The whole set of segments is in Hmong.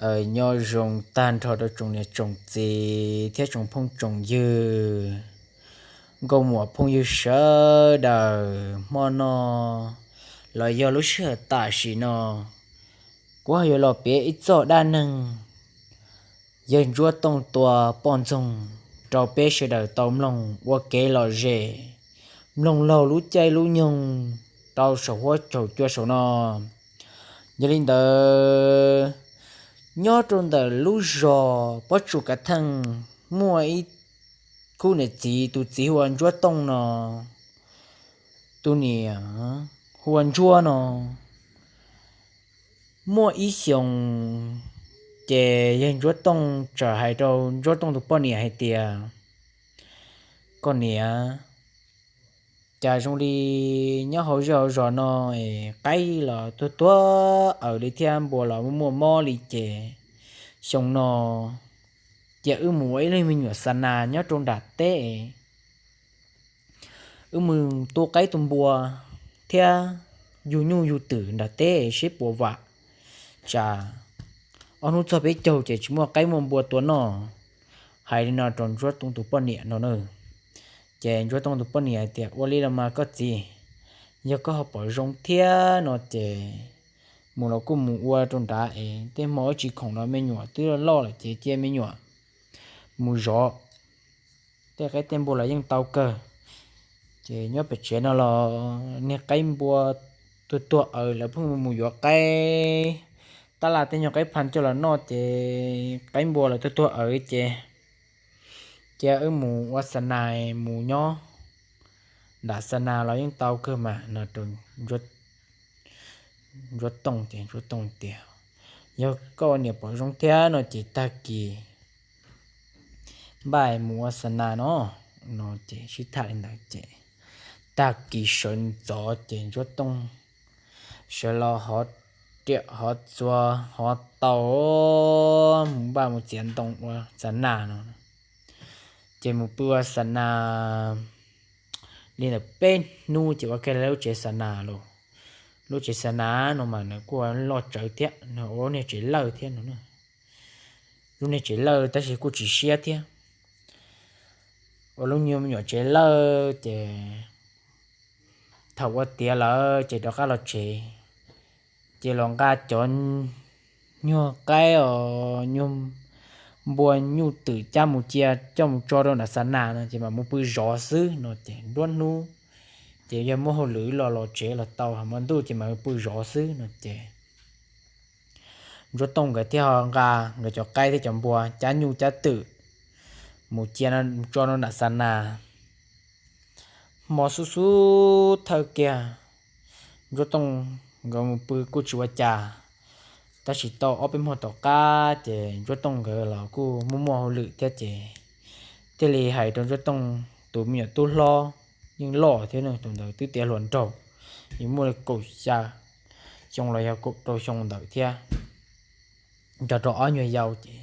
Nyob zoo tag nrho rau tsoom niam tsoom txiv thiab tsoom phooj tsoom ywg, nkauj muam phooj ywg sawv daws. Hmo no los yog lub sij hawm tam sim no, kuv ho yuav los piav ib txoj dab neeg yawg Ntsuab Tooj tua poj ntxoog rau peb sawv daws tau mloog ua kev lom zem, mloog laug lub caij lub nyoog rau saum huab saum cua saum no. Yog li ntawd, nyob rau ntawm lub zos Pob Tsuas Kav Theej muaj ib khub niam txiv, tus txiv hu ua Ntsuab Tooj no, tus niam hu ua Ntsuab no. Muaj ib xyoos ces yawg Ntsuab Tooj txawm hais rau Ntsuab Tooj tus poj niam hais tias, koj niam, cas zoo li nyob hauv zej hauv zos no es qaib los tuag tuag aws li thiab npua los muaj muaj mob li ces xyoo no cia wb mus ua ib leeg me nyuam xa nas nyob rau nram teb, wb mus tu qaib tu npua thiab yug nyuj yug twm nram teb seb puas vam, tsam ob hnub txog peb caug ces tsis muaj qaib muaj npua tua noj. Hais li no rau Ntsuab Tooj tus poj niam no na. Ces Ntsuab Tooj tus poj niam hais tias, ua li los mas koj txiv, yog koj ho pom zoo thiab no ces mus los kuj mus ua rau nrad es tej hmo wb tsis khoom los me nyuam twb loj loj lawm ces cia me nyuam mus zov. Tej qaib tej npua los yeej tau kawg. Ces nyob pem tsev no los niag qaib npua tuag tuag aws lawv pheej mus yuav qaib tab laj tej nyuag qaib pha coj los noj ces qaib npua los tuag tuag aws ces cia wb mus ua xa nas mus nyob nram xa nas los yeej tau kawg mas no rau Ntsuab Tooj ces Ntsuab Tooj tias, yog koj niam pom zoo thiab no ces tag kis npaj mus ua xa nas no. No ces sib tham li ntawd ces tag kis sawv ntxov ces Ntsuab Tooj sawv los hov riam hov txuas hov taus mus npaj mus txiav ntoo ua xa nas no. Ces mus pw ua xa nas li ntawm peb hnub ces ua kiag lub tsev xa nas los. Lub tsev xa nas no mas nws kuj loj tsawv thiab, nws ua lub niag tsev lawj thiab no. Lub niag tsev lawj tab sis kuj tsis siab thiab. Ua lub nyuag me nyuam tsev lawj ces thaum ua tiav lawm ces rov qab los tsev, ces los nqa cov nyuag qaib os nyuag npua nyuj twm cab mus cia coj mus tso rau nram xa nas no ces mam mus pw zov xwb no ces nruab hnub ces yog muaj hauj lwm los los tsev los tau, hmo ntuj ces mam pw zov xwb no ces Ntsuab Tooj nkawd thiaj ho nqa nkawd cov qaib thiab cov npua cab nyuj cab twm mus cia tso rau nram xa nas. Hmo xub xub thawj kiag, Ntsuab Tooj nkawd mus pw kuj tsis ua cas, tab sis tau ob peb hmo tom qab ces Ntsuab Tooj nkawd los kuj muaj muaj hauj lwm thiab ces thiaj li hais rau Ntsuab Tooj tus me nyuam tub hlob, yeej loj thiab, tus ntawd twb tiav hluas nraug, yeej muaj li kaum xya xyoo los yog kaum rau xyoo ntawd thiab, nrog rau ob nyuag yau ces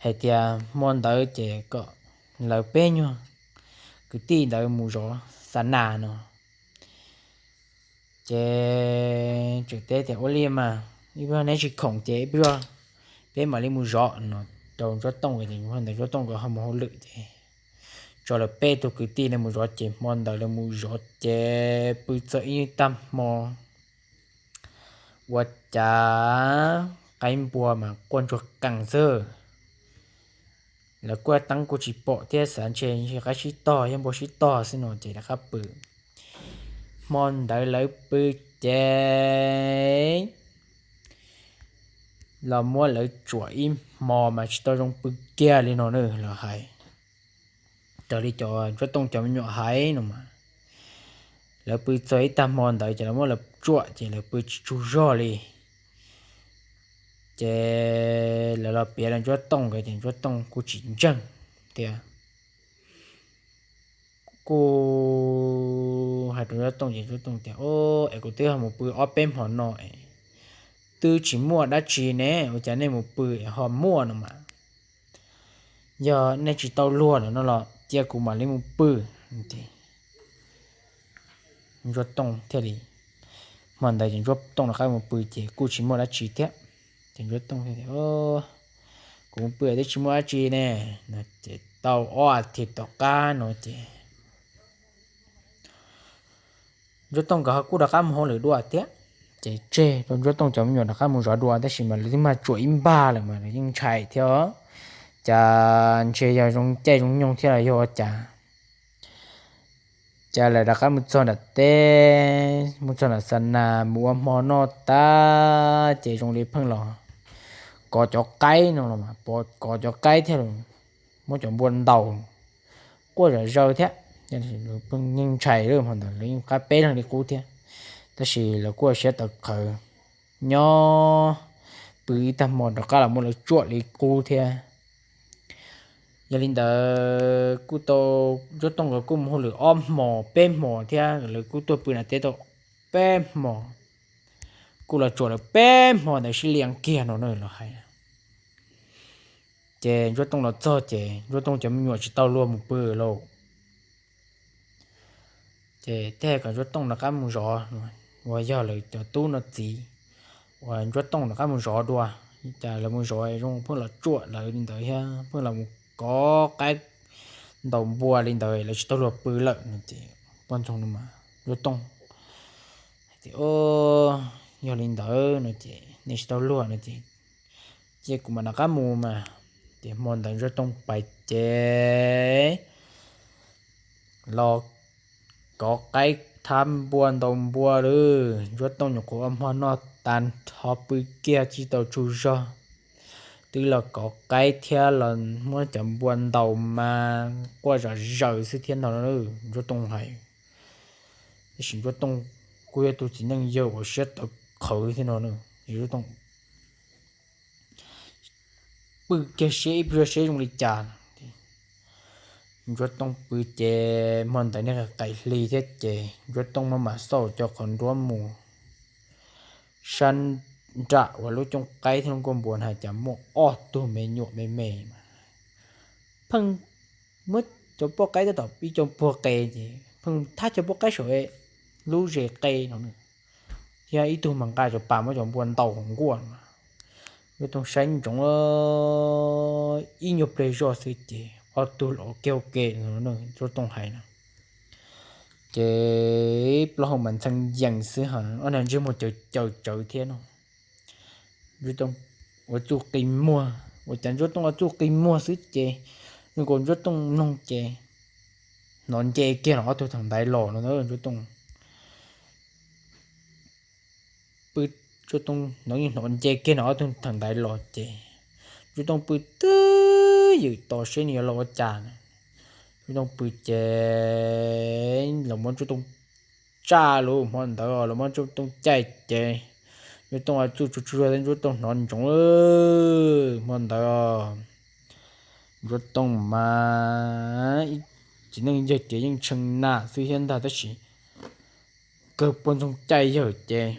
hais tias hmo ntawd ces kom lawv peb nyuag kwv tij ntawd mus zov xa nas no. Ces tseem teb tias ua li mas ib pliag neb tsis khoom ces ib pliag peb mam li mus zov no rau Ntsuab Tooj, ces ntawd Ntsuab Tooj nkawd ho mus hauj lwm ces tso lawv peb tug kwv tij no mus zov ces hmo ntawd lawv mus zov ces pw txog ib tag hmo ua cas qaib npua mas quaj ntsuag qees xwb. Lawv kuaj teeb kuj tsis pom thiab xav ntshe qaib sib tog yog npua sib tog xwb no ces rov qab pw. Hmo ntawd lawv pw ces los muab lawv tsuam ib hmo mas tsis tau zoo pw kiag li no na, lawv hais raws li cov Ntsuab Tooj cov me nyuam hais no mas, lawv pw txog ib tag hmo ntawd ces lawv muab lawv tsuam ces lawv pw tsis tsaug zog li. Ces lawv los piav rau Ntsuab Tooj nkawd ces Ntsuab Tooj kuj tsis ntseeg thiab. Kuj hais rau Ntsuab Tooj ces Ntsuab Tooj tias, es kuv twb ho mus pw ob peb hmo no es twb tsis muaj dab tsi ne, ua cas nej mus pw es ho muaj no mas? Yog nej tsis tau luag lawm no los cia kuv mam li mus pw. Ntsuab Tooj thiaj li, hmo ntawd ces Ntsuab Tooj rov qab mus pw ces kuj tsis muaj dab tsi thiab. Ces Ntsuab Tooj tias, Kuv mus pw twb tsis muaj dab tsi ne. No ces tau ob as thiv tom qab no ces Ntsuab Tooj nkawd ho kuj rov qab mus hauj lwm dua thiab. Ces tseg rau Ntsuab Tooj cov me nyuam rov qab mus zov dua, tab sis mas lawv twb mag tsuam ib npag lawm mas lawv yeej ntshai thiab. Cas ntshe yog zoo caij zoo nyoog thiab los yog ua cas, cas lawv rov qab mus txog nram teb, mus txog nram xa nas mus ua hmo noj tag ces zoo li pheej los kov cov qaib no los, kov cov qaib thiab los muab cov npua ntaus quaj zom zaws thiab. Pheej yeej ntshai lawm, hmo ntawd lawv yeej qab peb leeg li qub thiab, tab sis lawv kuj ua siab tawv qhawv nyob pw ib tag hmo rov qab los muab lawv tsuam li qub thiab. Yog li ntawd kuj tau, Ntsuab Tooj nkawd kuj mus hauj lwm ob hmos peb hmos thiab, lawv kuj tuaj pw nram teb tau peb hmos, kuj los tsuam lawv peb hmo ntawd sib li kiag no na los hais. Ces Ntsuab Tooj los txog ces Ntsuab Tooj cov me nyuam tsis tau luag mus pw lauj. Ces thiaj kom Ntsuab Tooj rov qab mus zov, uas yog lawv cov tub no txiv, uas Ntsuab Tooj rov qab mus zov dua. Cas lawv mus zov zoo pheej los tsuam lawv li ntawd thiab pheej los mus kov qaib ntaus npua li ntawd, lawv tsis tau luag pw lawm no ces poj ntxoog no mas Ntsuab Tooj hais tias, Yog li ntawd no ces nej tsis tau luag no ces cia kuv mam rov qab mus mas. Ces hmo ntawd Ntsuab Tooj pais ces los kov qaib thab npua ntaus npua lawm, Ntsuab Tooj nyuam qhuav ua hmo noj tag nrho pw kiag tsis tau tsaug zog, twb los kov qaib thiab los muab cov npua ntaus mas quaj zom zaws xwb thiab no na, Ntsuab Tooj hais. Tab sis Ntsuab Tooj kuj yog tus txiv neej yawg uas siab tawv qhawv thiab no na, Ntsuab Tooj pw kiag seb ib pliag seb zoo li cas. Ntsuab Tooj pw ces hmo ntawd niag qaim hli thiab ces Ntsuab Tooj maj mam xauj cov qhov nruab mus sab nram uas lub cooj qaib thiab lub nkuaj npua na cas muaj ob tug me nyuam me me mas pheej muab cov poj qaib tab tom ib co puag qe ces pheej thab cov poj qaib saum lub zes qe no, thiab ib tug mas nqa cov pas muab cov npua ntaus hauv nkuaj mas. Ntsuab Tooj saib ntsoov ib nyuag pliag zoj xwb ces ob tug los ua kiag ua ke no, Ntsuab Tooj hais no. Ces plaub hau mas ntxhee yees xwb, ob niag ntsej muag caws caws tsawv thiab no. Ntsuab Tooj ua txuj qi muag, ua cas Ntsuab Tooj ua txuj qi muag xwb ces zoo nkaus Ntsuab Tooj mloog ces hnov nce kiag no ob tug thaum ntaiv los no, Ntsuab Tooj pw, Ntsuab Tooj hnov yeej hnov nce kiag no ob tug thaum ntaiv los ces Ntsuab Tooj pw twb ywm tos seb nws yuav los ua cas. Ntsuab Tooj pw ces los muab Ntsuab Tooj tsaj lub hmo ntawd los muab Ntsuab Tooj caij ces Ntsuab Tooj ua txuj tsuag tsuag thiab Ntsuab Tooj hnov ntsoov hmo ntawd. Ntsuab Tooj mas ib txiv neej yawg ces yeej tshee nam xwb thiab ntag, tab sis kawg poj ntxoog caij yawg ces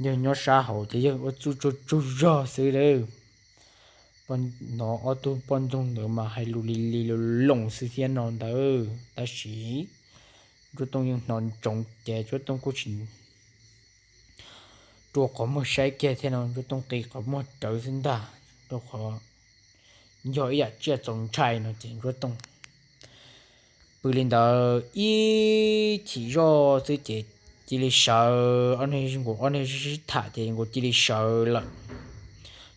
yawg nyob sab hauv ces yawg ua txuj tsuag tsuag zog xwb lawm. Hnov ob tug poj ntxoog ntawd mas hais lus li li lus loos xwb thiab no ntawd, tab sis Ntsuab Tooj yeej hnov ntsoov ces Ntsuab Tooj kuj tsis rua qhov muag saib kiag thiab no, Ntsuab Tooj qi qhov muag rawv xwb ntag, rau qhov yog ib yam tsiaj txaus ntshai no ces Ntsuab Tooj pw li ntawd ib chim zoj xwb ces cia li sawv, ob niag sib tham ces nkaus cia li sawv lawm.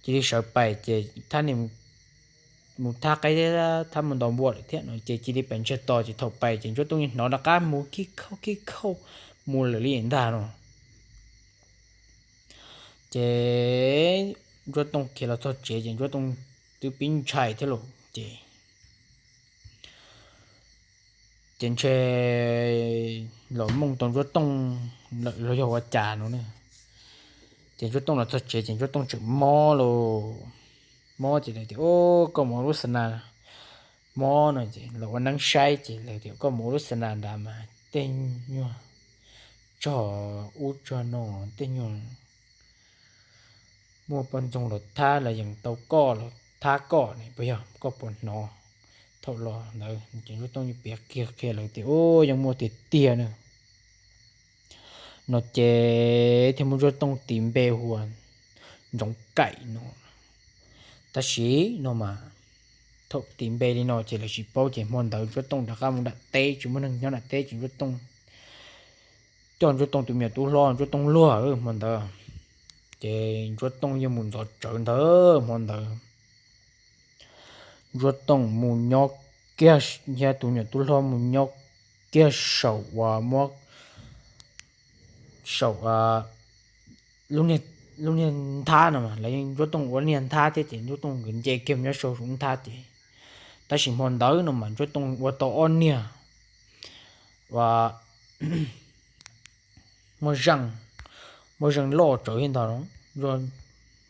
Cia li sawv pais ces thab mus thab qaib, thab mus ntaus npua lawm thiab no ces cia li pais ntsiag to ces thaum pais ces Ntsuab Tooj yeej hnov rov qab mus khib khauj khib khauj mus lawm li ntag no. Ces Ntsuab Tooj khiav los txog tsev ces Ntsuab Tooj twb pib ntshai thiab lauj ces ces ntshe los mooj tau Ntsuab Tooj lawm los yog ua cas no na. Ces Ntsuab Tooj los txog tsev ces Ntsuab Tooj tseem mob lauj, mob ces lawv tias, Koj mus ua lub xa nas mob no ces los ua neeb saib ces lawv tias, Koj mus ua lub xa nas nrad mas tej nyuag tsog ub tsog no, tej nyuag muaj poj ntxoog los thab los yeej tau koj los thab koj ne, puas yog? Koj puas hnov? Thaum los ntawd ces Ntsuab Tooj yeej piav kiag qhia lawv tias, Ub, yeej muaj tiag tiag na. No ces thiaj muab Ntsuab Tooj tis npe hu ua Ntxoov Kaim no. Tab sis no mas thaum tis npe li no ces lawv tsis paub ces hmo ntawd Ntsuab Tooj rov qab mus nram teb, tsis muaj neeg nyob nram teb ces Ntsuab Tooj coj Ntsuab Tooj tus me nyuam tub hlob Ntsuab Tooj luag hmo ntawd, ces Ntsuab Tooj yeej mus ntxov tsawv ntawd hmo ntawd. Ntsuab Tooj mus nyob kiag, thiab tus me nyuam tub hlob mus nyob kiag saum uas muab saum lub niag nthab no mas lawv yeej, Ntsuab Tooj ua niag nthab thiab ces Ntsuab Tooj nkawd nce kiag mus nyob saum nthab ces, tab sis hmo ntawd no mas Ntsuab Tooj ua tau ob niag uas muaj zeej, muaj zeej loj tsawv thiab ntag.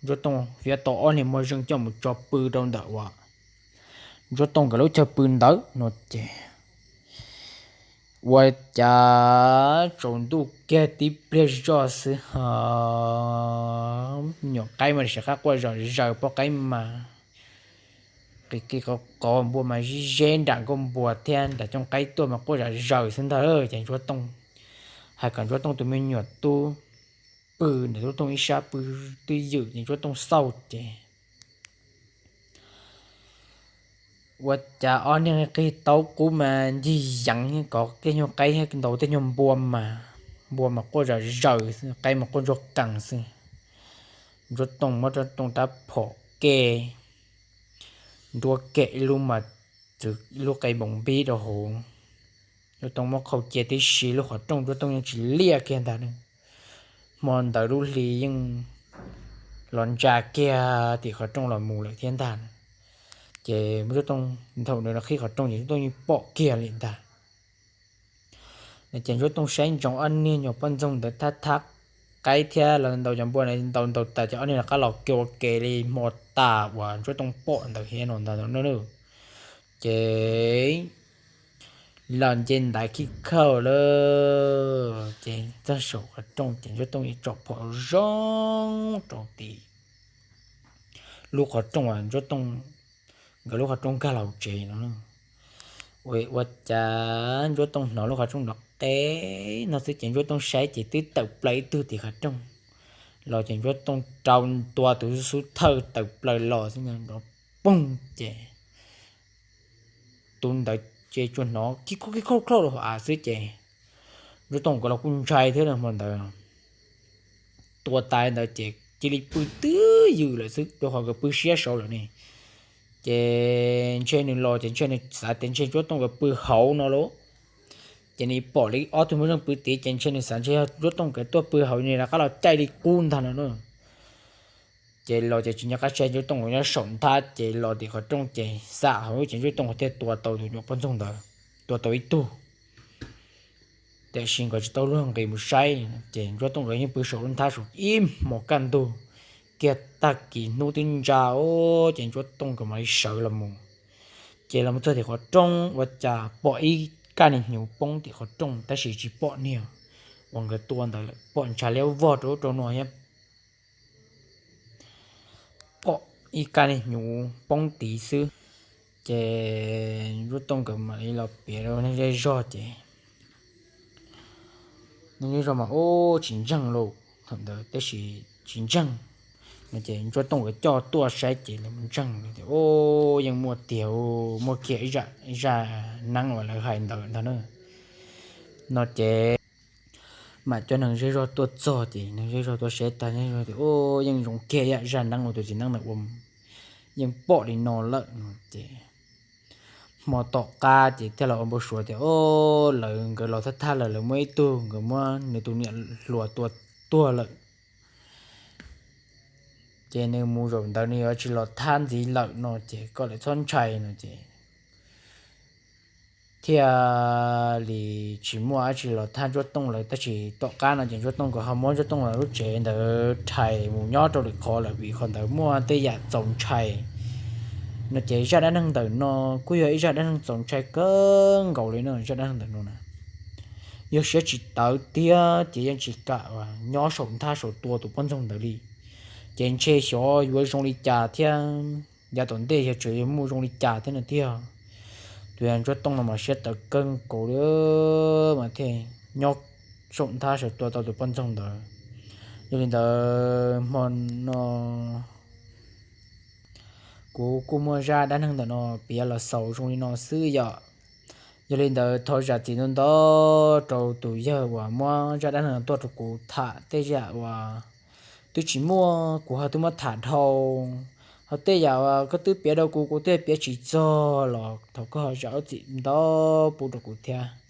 Ntsuab Tooj fiab tau ob niag muaj zeej coj mus tso pw rau ntawm uas Ntsuab Tooj nkawd lub chaw pw ntawd no ces ua cas tsaus ntuj kiag tib pliag zoj xwb ho nyuam qaib mas sab qab quaj zom zaws, poj qaib mas qis qis qos qos, npua mas zib zeb nram nkuaj npua thiab nram cooj qaib tuaj mas quaj zom zaws xwb ntag. Ces Ntsuab Tooj hais kom Ntsuab Tooj tus me nyuam tub pw ntawm Ntsuab Tooj ib sab pw twj ywm ces Ntsuab Tooj xauj ces ua cas ob niag qig taub qub mas ncig yeev kov tej nyuag qaib ntaus tej nyuag npua mas, npua mas quaj zom zaws, qaib mas quaj ntsuag qees xwb. Ntsuab Tooj muab Ntsuab Tooj rab phom ke nruab kem ib lub mas txwv ib lub qe npoos npib rau hauv. Ntsuab Tooj muab qhau cia tib si, lub qhov rooj Ntsuab Tooj yeej tsis liaj kiag ntag ne. Hmo ntawd lub hli yeej los ntsa kiag tim qhov rooj los mus lawm thiab ntag. Ces Ntsuab Tooj thaum nws los qhib qhov rooj ces Ntsuab Tooj yeej pom kiag li ntag. Ces Ntsuab Tooj saib ntsoov ob niag nyuag poj ntxoog ntawd thab thab qaib thiab los ntaus cov npua na, ntaus ntaus tas ces ob niag rov qab los kiag ua ke li hmo tas uas Ntsuab Tooj pom ntawd thiab no ntag no. Ces los nce ntaiv khib khauj lawm ces txog saum qhov rooj ces Ntsuab Tooj yeej tsom phom zoo rau tim lub qhov rooj uas Ntsuab Tooj, nkawd lub qhov rooj nkag los hauv tsev no. Ua cas Ntsuab Tooj hnov lub qhov rooj nrov qeb no xwb ces Ntsuab Tooj saib ces twb tawm plaws ib tug tim qhov rooj los ces Ntsuab Tooj rau ntua tus xub thawj tawm plaws los xwb nrov poog ces tus ntawd ces tsuas hnov kib khauj kib khauj khauj rau hauv av xwb ces Ntsuab Tooj nkawd los kuj ntshai thiab hmo ntawd. Tua tas ntawd ces cia li pw twj ywm lawm xwb rau qhov nkawd pw siab saud lawm ne. Ces ntshe nws los ces ntshe nws xav tias ntshe Ntsuab Tooj nkawd pw hauv no lauj. Ces nws pom li ob tug muaj zeej pw tid ces ntshe nws xav ntshe yog Ntsuab Tooj nkawd tuaj pw hauv, nws rov qab los caij li qub ntag no na. Ces los ces tsis nco qab saib, Ntsuab Tooj nkawd nyob saum nthab ces los tim qhov rooj ces xam hauv ces Ntsuab Tooj thiaj tua tau tus nyuam poj ntxoog ntawd, tua tau ib tug. Tiam sis nkawd tsis tau luag nqis mus saib ces Ntsuab Tooj nkawd yeej pw saum lub nthab saum ib hmos kaj ntug kiag, tag kis hnub twb ntsa os ces Ntsuab Tooj nkawd mam li sawv los mus. Ces los mus txog tim qhov rooj ua cas pom ib kaj niag hnyuv poob tim qhov rooj tab sis tsis pom niag uas nkawd tua ntawd lawm, pom ntshav liab vog rau ub rau no thiab. Pom ib kaj niag hnyuv poob tid xwb. Ces Ntsuab Tooj nkawd mam li los piav rau neeg zej zog ces neeg zej zog mas ub tsis ntseeg lauj, thaum ntawd tab sis tsis ntseeg no ces Ntsuab Tooj nkawd coj tuaj saib ces lawv ntseeg tias ub yeej muaj tiag, muaj kiag ib zaj neeb uas lawv hais ntawd ntag na. No ces mam cov neeg zej zog tuaj txog ces neeg zej zog tuaj saib tag zej zog tias ub yeej zoo kiag ib zaj neeb uas tus txiv neeb ntawd ua, yeej pom li no lawm no ces hmo tom qab ces thiaj los ua npau suav tias ub lawv nkawd los thab thab lawm, lawv muaj ib tug nkawd muab nws tus niam hluas tua tuag lawm. Ces nws mus zaum ntawd nws yuav tsis los thab ntxiv lawm no ces kom lawv txhob ntshai no ces thiaj li tsis muaj dab tsi los thab Ntsuab Tooj lawm. Tab sis tom qab no ces Ntsuab Tooj nkawd ho muab Ntsuab Tooj lawv lub tsev ntawd rhais mus nyob rau lwm qhov lawm vim qhov ntawd muaj tej yam txaus ntshai no ces zaj dab neeg ntawm no kuj yog ib zaj dab neeg txaus ntshai kawg nkaus li no. Zaj dab neeg ntawm no na yog siab tsis tawv tiag ces yeej tsis kam nyob saum nthab saum tua tus poj ntxoog ntawd li. Ces ntshe xyov yuav zoo li cas thiab yav tom ntej yog tseem yuav muaj zoo li cas thiab no tiag. Tus yog Ntsuab Tooj no mas siab tawv kawg nkaus li mas thiaj nyob saum nthab saum tua tau tus poj ntxoog ntawd. Yog li ntawd hmo no kuv kuj muab zaj dab neeg ntawm no piav los xaus zoo li no xwb yom. Yog li ntawd thov zam txim ntau ntau rau tus yawg uas muab zaj dab neeg no tuaj rau kuv tham, tej yam uas twb tsis muaj kuv ho twb muab tham dhau, ho tej yam uas koj twb piav rau kuv kuv twb piav tsis txog los thov koj ho zam txim ntau pub rau kuv thiab.